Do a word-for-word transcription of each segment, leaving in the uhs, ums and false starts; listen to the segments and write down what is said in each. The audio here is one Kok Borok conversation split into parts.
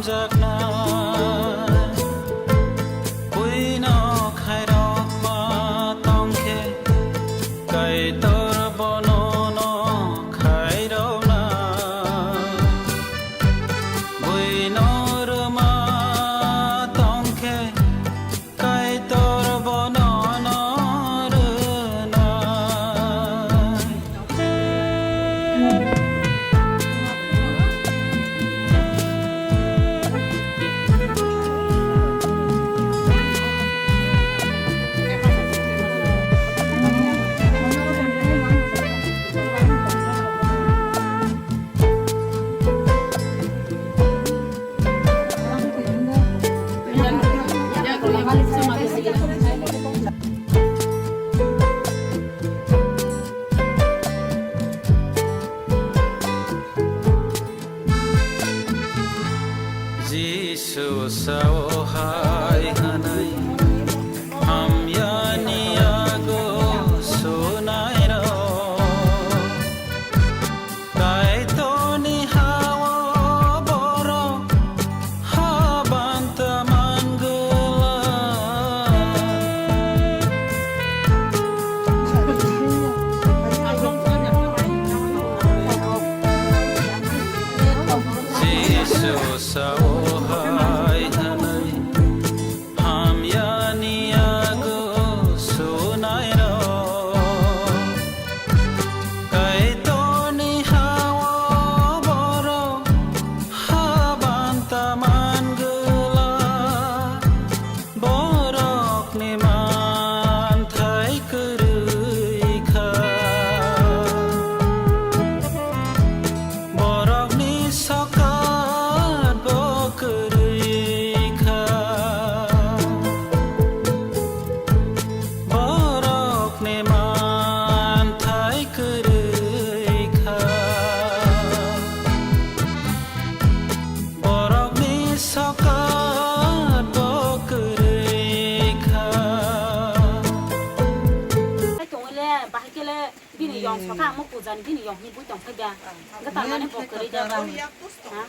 Jakna buino khairokma tongkhe, Kaitor bono no khairokna. Buino rwma tongkhe, Kaitor bono no rwna. Jisu sao hai hwnwi, hamyani yago sunairok. Kaitorni hao borok habanta mangwla. Jisu sao hai hwnwi, hamyani yago sunairok. Kaitorni hao borok habanta mangwla. Borokni manthai kwrwi kha, borokni sokat bo kwrwi kha, borokni manthai kwrwi kha. Borokni sokat bo kwrwi kha. Tongwile bahai kele bini yong soka ang mo puja ni bini yong ni bui tong phai da. Gata mane bo kwrwi da ba. Ha?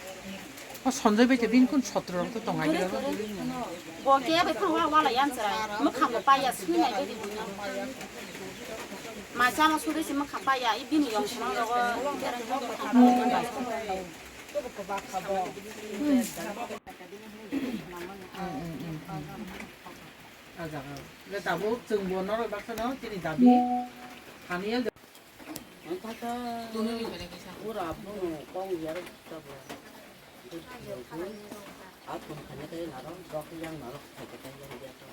O Sanjay bai te bini kun sotro rok to tong ai. Bo ke bai phang wala wala yan chara. Mo kham bo pa ya sui nai de bini. Ma cha ma su de si mo kham pa ya i bini yong sono rogo. Tabuk chwng bo norok baksa no chini dabi. Hani el. Ura bono kong yar tabuk. Athum khanya tei narok, dok yang narok, khanya tei yang dia to.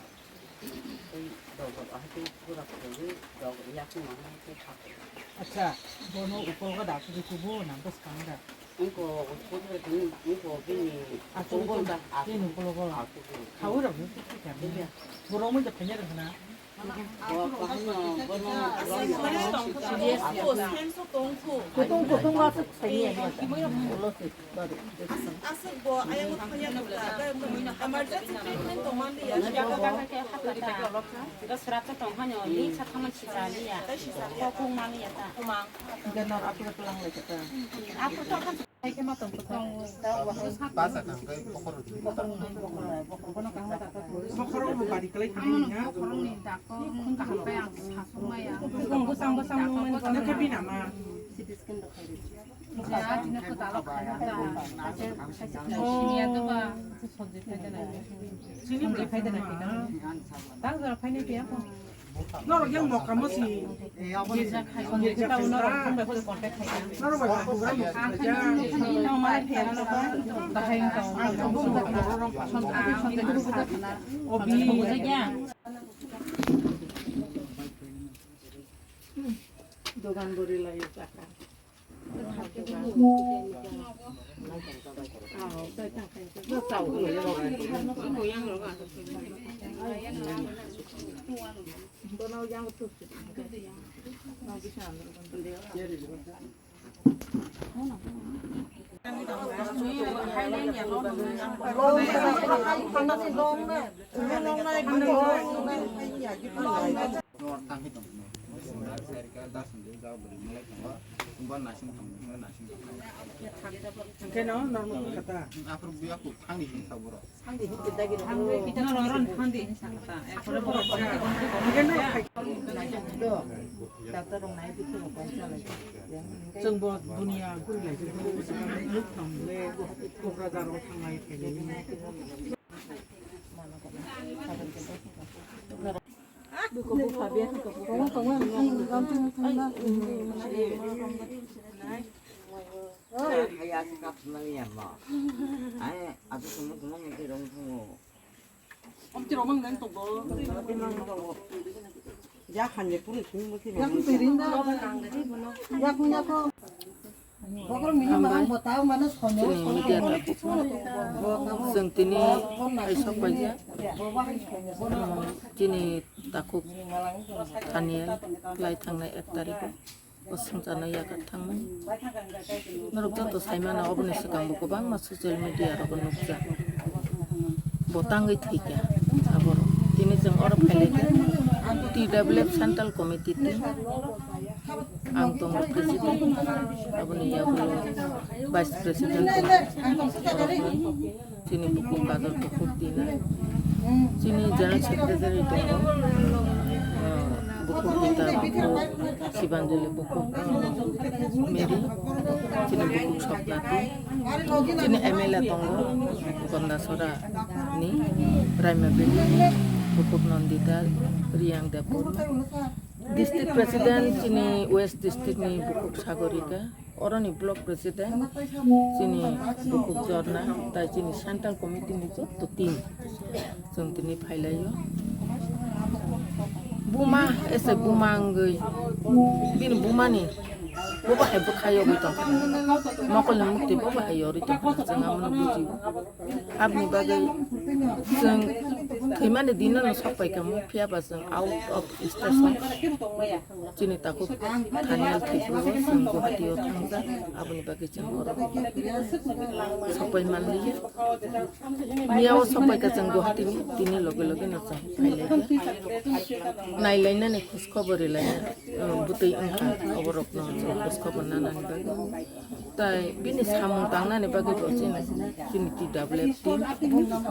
Tei dok dok ah tei pura pura tei dok yak ma tei thak. Acha, bono ukol ga da, kubu kubu na bas kang da. Ungko ukol ga tei ungko bini. Achu ungko da, bini ukol ga. Achu. Khau ra bu tu kan. Iya. Borok mun da phanya ra na. Kutung kutung aswk thani ya. Aswk bo ayang thani ya. Emergency treatment tong man liya. Srap tong hanya li sa thaman sisa liya. Kokung man liya ta. Gana apu tulang lai kata. Apu to kan. Bokhorok bo bari kwlai thangwi na. Bokhorokni dakto kaham khe ang sasuk maya. Bwsang bwsang nungmani. Nokhe bini ama. Chini bwrwi phaidana. Tang jora phainai phiya kho. Norok yang mokamo si. Norok bai program. Dogan bori lai jaka. Hingke no normal kata. Aphuru buya kuk thangni hinsa borok. Hingke no khai. Chwng bo duniya guri lai. Nuk tong le Kokrajhar o thanglai phailai. Chini media takhuk. Chwng tini kaisa paijak. Chini takhuk Thaniel lai thangnai ek tarikh o swngcharno yakat thangmani. Norok joto saimano, oboni swkang bo kwbangma social media rogo nukjak. Bo tangwi thwikha aborok. Tini chwng oro phailaikha T W F Central Committee team. Ang tongo president, aboni yagulo vice president tongo. Chini bukhuk Kajol bukhuk Dina. Chini general secretary tongo, ah, bukhuk Rita, bukhuk Sibanjali, bukhuk, ah, Mary. Chini bukhuk Swapna Deb. Chini M L A tongo, Gondasora ni Raima Bey, bukhuk Nandita, Riyang Debbarma. District president chini West district ni bukhuk Sagorika, oroni block president chini bukhuk Jorna, tai chini central committee ni joto team chwng tini phailaio. Buma ese buma wngwi bini bumani bobo hai bwkha yogwi tongkha, mokolni mukti bobo hai yorwi tongkha, chwng amono bujio. Aboni bagwi chwng thwimani dino no sok paikha, phiya ba chwng out of station. Chini takhuk Thaniel thwiphuru chwng Guwahati o thangjak, aboni bagwi chwng oro sok pai manliya. Miya o sok paikha chwng Guwahati ni, tini loge loge no chwng phailaikha. Nailainani khos khobor rilaina, uh, bwtwi wngkha, oborokno chwng khos khobor nanani bagwi. Tai bini samung tangnani bagwi bo chini, chini T W F team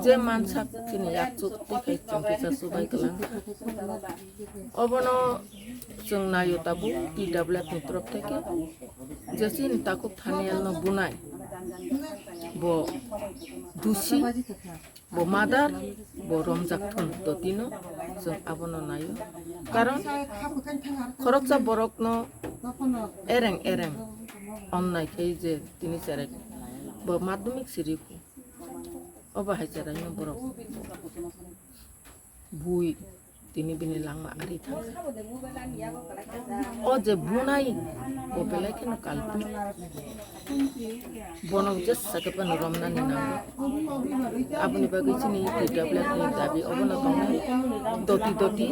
je mansak chini yakchuk tei khai chwng kisa chubai kwlang. Obono chwng naio tabuk T W F ni torof theke je chini takhuk Thaniel no bunai bo dusi. Bo madar, bo romjak thun, to tino chwng abono naio. Karon khoroksa borokno ereng ereng onnai khe je tini cherai bo madhyamik siri phu. Obo hai cheraino borok bui tini bini langma ari thangkha. O je bunai bo belai kheno kalpui. Bono jesa khe phano romnani nango. Aboni bagwi chini T W F ni dabi obono tongnai. Doti doti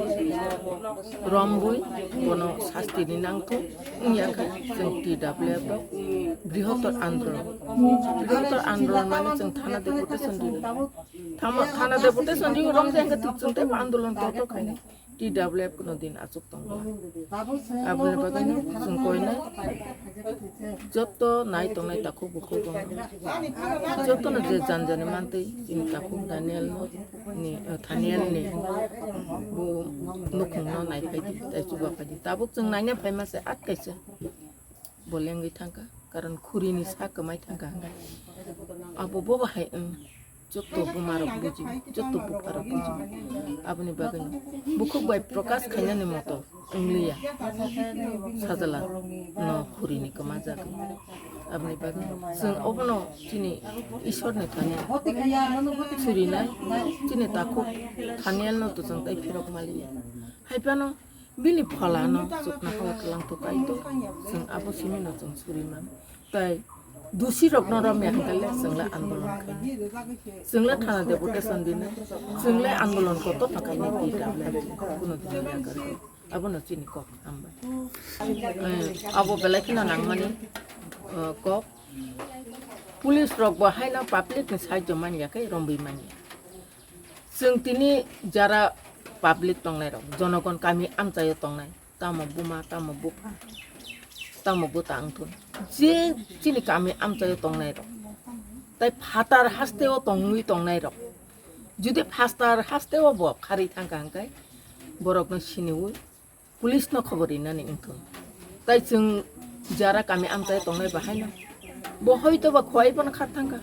rombui bono sasti ni nangthu wngya khe chwng T W F rok brihotor andolon. Brihotor andolon mane chwng thana deputation rwi. Thama-, thana deputation rwi romjak khe chwng tei andolon kotor khainai. T W F no din achuk tongo. Aboni bagwi no chwng koinai joto nai tongnai takhuk bukhuk rok joto no je jan jani mantwi chini takhuk Daniel no ni, eh, Thaniel ni bo nukhung no nai phaidi, tei chuba phaidi. Tabuk chwng naina phaima se at kaisa bo lengwi thangkha, karon khuri ni sa kwmai thangkha hwnkhai. Abo bo bahai wng. Joto buma rok buji, joto bupha rok buji. Aboni bagwi no bukhuk bai prokash khainani moto wngliya. Sajla no khuri ni kwma jagwi. Aboni bagwi no chwng obono chini Ishwar ni thani surinai, chini takhuk Thaniel no to chwng tai phirok maliya. Hai phano bini phola no chukna khala kwlang to kai to, chwng abo simi no chwng suri man. Tai dusi rok no romya hwnkhe le chwng le andolon khai. Chwng le thana deputation dina. Chwng le andolon kotor no khai ni twi ta le kuno din ya kar. Abo no chini kok hambai. Eh, abo belai kheno nangmani, eh, kok. Police rok bo haino public ni side o manya khe romwi manya. Chwng tini jara public tongnai rok, jonogon kami amchaio tongnai. Tamo buma, tamo bupha, tamo bwta wngthun. Je chini kami amchaio tongnairok, tai phatar hasteo tongwi tongnairok, judi phatar hasteo bo kharwi thangkha hwnkhe, borokno siniwi police no khobor rinani wngthun. Tai chwng jara kami amchaio tongnai bahaino bo hoito ba khwai phano khar thangkha,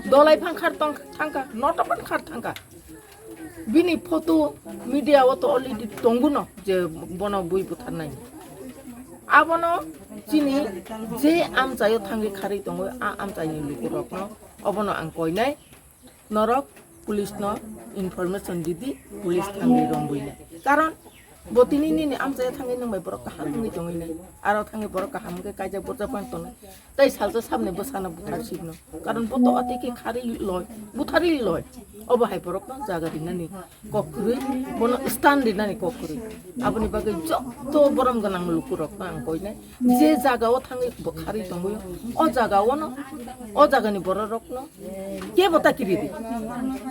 dolai phano khar tong thangkha, noto phano khar thangkha. Bini photo media o to already tongo no je bono bui butharnai. Abono chini je amchaio thangwi kharwi tongo, a amchaini lukurokno obono ang koinai, norok police no information didi, police thangwi rombuinai. Karon bo tini nini amchaio thangwi nwng bai borok kaham wngwi tongwi nai, aro thangwi borok kaham wngkhe kaijak burjak phano tongnai. Tai salsa sabni bwsano buthar sibno. Karon bo to atwi khe kharwi loi, butharwi loi. Obo hai borokno jaga rinani kok kwrwi, bono stand rinani kok kwrwi. Aboni bagwi joto borom gwnang lukurokno ang koinai, je jaga o thangwi bo kharwi tongwi, o jaga o no, o jagani bororokno kebo ta kiridi,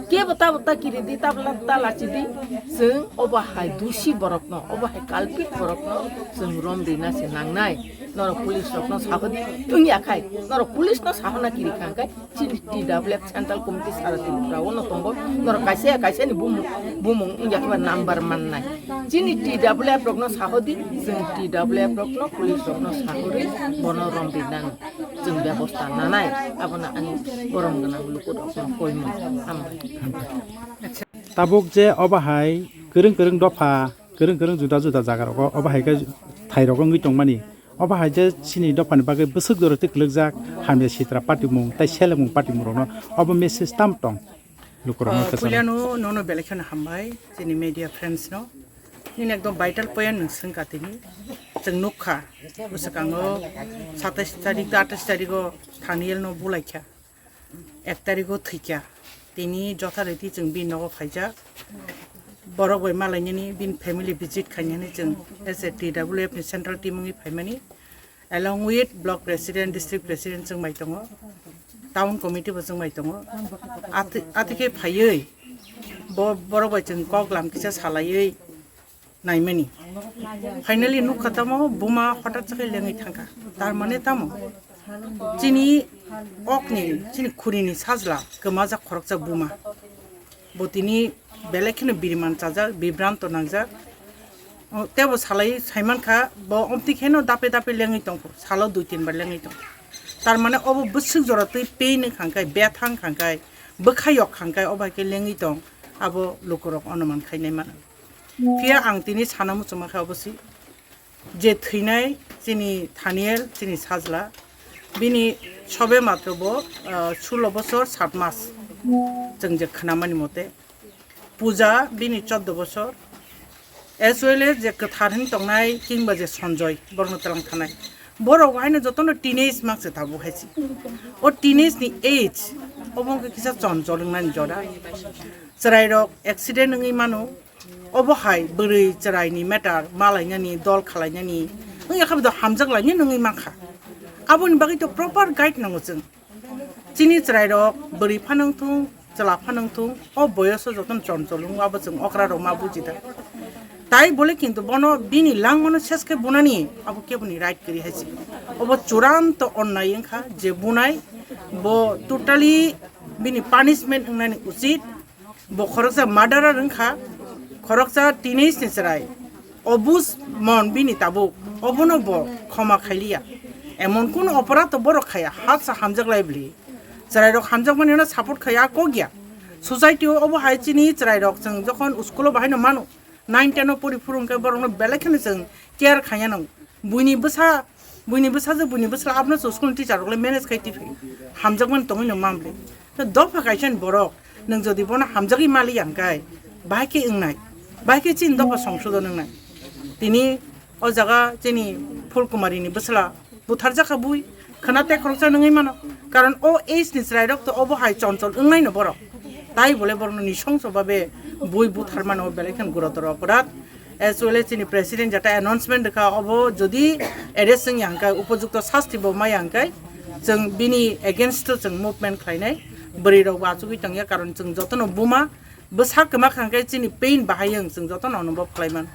kebo ta ta kiridi, tabla ta lachidi, chwng obo hai dusi borokno, obo hai culprit borokno chwng rom rina se nangnai. Norok police rokno sahodi wngya khai, norok police no sahona kiri kha hwnkhe chini T W F Central Committee sara Tripura o no tongo, norok kaisa ya kaisa ni bumung, bumung wngya khe ba number mannai. Chini T W F rokno sahodi, chwng T W F rokno police rokno sahori bono rom rinani chwng bebosta nanai, abono ani borom gwnang lukurokno koimung. Hambai. Tabuk je obo hai kwrwng kwrwng dopha, kwrwng kwrwng juda juda jaga rogo obo hai khe thai rogo wngwi tongmani, obo hai je chini dophani bagwi bwswk jora twi kwlwkjak hamya sitra patimung tai selemung patimung rokno obo message tam tong lukurokno? Oh, kwcham. Puilano nono belai kheno hambai chini media friends no. Nini ekdom vital point nwng swngkha tini. Chwng nukha, bwswkango satais tarik, atais tarigo Thaniel no bulaikha. Ek tarigo thwikha. Tini jotha riti chwng bini nogo phaijak. Borok bai malainani bini family visit khainani chwng as a T W F ni central team wngwi phaimani. Along with block president, district president chwng bai tongo, town committee bo chwng bai tongo. Ati-, atike phaiwi bo borok bai chwng kok lam kisa salaiwi naimani. Finally nukha tamo buma hothat sakai lengwi thangkha. Tar mane tamo? Chini okni, chini khurini sajla kwmajak khoroksa buma. Bo tini belai kheno biriman chajak, bibranto nangjak. O, tebo salai saimankha, bo omtwi kheno dape dape lengwi tongkho, salo dui tin bar lengwi tongkho. Tar mane obo bwswk jora twi pain wngkha hwnkhe, bethang wngkha hwnkhe, bwkha yok kha hwnkhe, obo hai khe lengwi tong, abo lukurok onuman khainai mano. Phiya ang tini sana muchungma khe obo si. Je thwinai chini Thaniel, chini sajla, bini sobe matro bo, ah, sullo bosor sat mas, chwng je khnamani mote. Puja bini choddo bosor, as well as je kwthar hin tongnai kingba je Sanjoy, borokno twlang thanai. Borok haino jotono teenage makse tabuk hai si. O teenage ni age, obo wngkha kisa chonchol wngnani jora. Chwrairok accident wngwi mano, obo hai bwrwi chwraini matter malainani, dol khalainani, wngya khe bo hamjak lainani wngwi mankha. Aboni bagwi to proper guide nango chwng. Chini chwrairok bwrwi phano wngthung, chwla phano wngthung, o boyoso jotono chonchol wngo, abo chwng okrarok ma buji da. Tai bole kintu bono bini langmano ses khe bunani abo keboni right kwrwi hai se. Obo churanto onnai wngkha je bunai bo totally bini punishment wngnani uchit. Bo khoroksa murderer wngkha, khoroksa teenage ni chwrai. Obus mon bini tabuk, obono bo khoma khailiya. Emon kun oporadh to borok khaya, hasa hamjak lai bli. Chwrairok hamjakmani no support khaya, kok ya. Society o obo hai chini chwrairok chwng jokhon school o bahai no mano, nine ten o pori phuru hwnkhe borokno belai kheno chwng care khaiya nango. Buini bwsa, buini bwsa je buini bwsla abono chwng school ni teacher rok le manage khai tiphai. Hamjakmani tongwi no mamli. To dopha kaisa ni borok, nwng jodi bono hamjagwi mali ya hwnkhe, bahai khe wngnai, bahai khe chini dopha songsodon wngnai. Tini o jaga chini Phulkumari ni bwsla butharjak kha bui, khwna te khoroksa nungwi mano. Karon o age ni chwrairok to obo hai chonchol wngnaino borok. Tai bole borokno nisongso babe bui butharmano belai khan gurotor oporadh. As well as chini president jata announcement rwkha, obo jodi arrest wngya hwnkhe, upojukto sasti bo maya hwnkhe, chwng bini against o chwng movement khlainai. Bwrwi rok bo achugwi tongya, karon chwng jotono buma bwsa kwma kha hwnkhe chini pain bahai wng, chwng jotono onobhob khlaiman.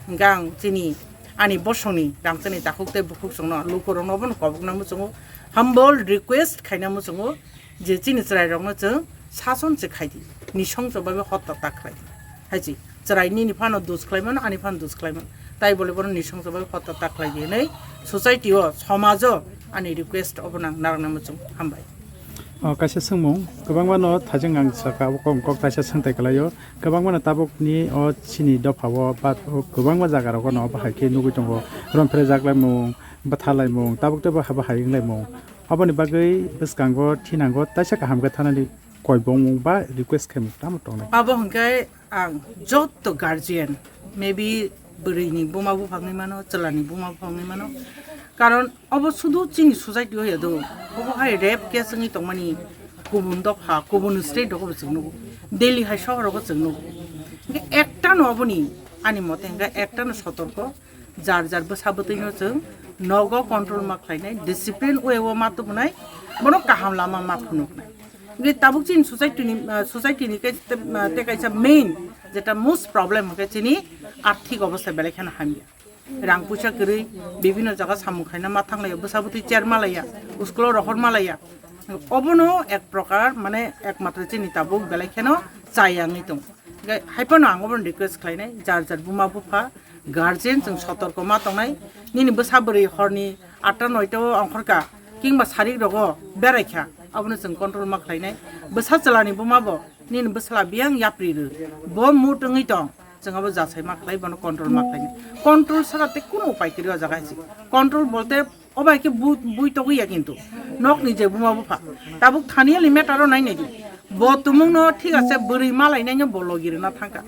Hwnkhe ang chini ani bosongni rangchakni takhuk tei bukhuk chwngno lukurokno obono kobokna muchungo, humble request khaina muchungo je chini chwrairokno chwng sason se khaidi, nisongso bai hotta ta khlaidi. Hai se chwrai nini phano dus khlaimano, ani phano dus khlaimano, tai bole bono nisongso bai hotta ta khlaidi hinwi society o, somajo ani request obono ang narwkna muchungo. Hambai. O kaisa swngmung, kwbangma no thajeng ang saka, abo kok, kok kaisa swngtai kwlaio. Kwbangma no tabuk ni o chini dopha o ba o kwbangma jaga rogo no obo hai khe nugui tongo, romphre jak laimung, bwtha laimung, tabuk tei bo habo hai wng laimung. Aboni bagwi bwskango thinango taisa kaham khe thanani koibongmung ba request khaimung tamo tongnai? Abo hwnkhe ang jotto guardian, maybe bwrwini buma buphang wngwi mano, chwlani buma buphang wngwi mano, karon obo sudu chini society o ya do, obo hai rape case wngwi tongmani kubun dopha, kubun state rogo bo chwng nugo, Delhi hai sohor rogo chwng nugo. Hwnkhe ekta no oboni, ani mote hwnkhe ekta no sotorko, jar jar bwsa bwtwi no chwng nogo control ma khlainai, discipline way o ma tubunai, bono kaham lama ma phunuknai. Hwnkhe tabuk chini society ni, ah, society ni kai-, ah, tei kaisa main jeta most problem hwnkhe chini arthik obostha belai kheno hamya. Rang puisa kwrwi, bibhinno jaga samung khaina ma thanglaiya, bwsa bwtwi cher malaiya, school o rohor malaiya. Obono ek prokar, mane, ekmatro chini tabuk belai kheno chayangwi tongo. Hwnkhe hai phano ang obono request khlainai, jar jar buma bupha, guardian chwng sotorko ma tongnai. Nini bwsa bwrwi horni atta noita o ongkhorka, kingba sarik rogo beraikha, abono chwng control ma khlainai. Bwsa chwlani buma bo nini bwsla biyang yapri rw, bo mood wngwi tong, chwng abo jasai ma khlai, bono control ma khlainai. Control sara tei kunu upai kwrwi o jaga hai se. Control bolte obo hai khe bu-, bui togwi ya, kintu nokni je buma bupha tabuk thani ali matter o nai nai di. Bo tumungno thik ase bwrwi malai naino bo logi rwna thangkha.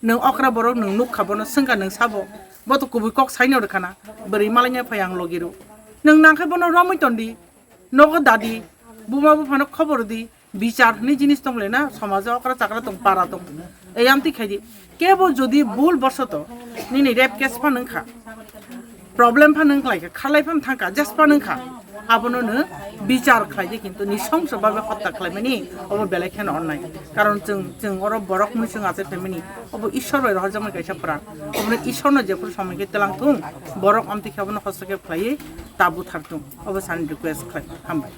Nwng okra borok nwng nukha, bono swngkha, nwng sabo, bo to kubui kok saino rwkhana, bwrwi malai nai phai ang logi rw. Nwng nangkhe bono romwi ton di, nogo da di, buma buphano khobor di, bichar hwnwi jinis tong le na, somajo okra chakra tong, para tong. Ei amtwi khai di. Kebo jodi bul borsoto nini rape case phan wngkha, problem phan wngkha, khalai phan thangkha, jes phan wngkha, abono no bichar khlai di, kintu nisongso babe hotta khlaimani obo belai kheno onnai. Karon chwng, chwng oro borok mui chwng achai phaimani, obo Ishwar bai rohorjakmani kaisa pran. Obono Ishwarno jephuru somoi khe tlang thung, borok amtwi khe abono hostokhe khlaiwi ta buthar thung. Obo sani request khlai. Hambai.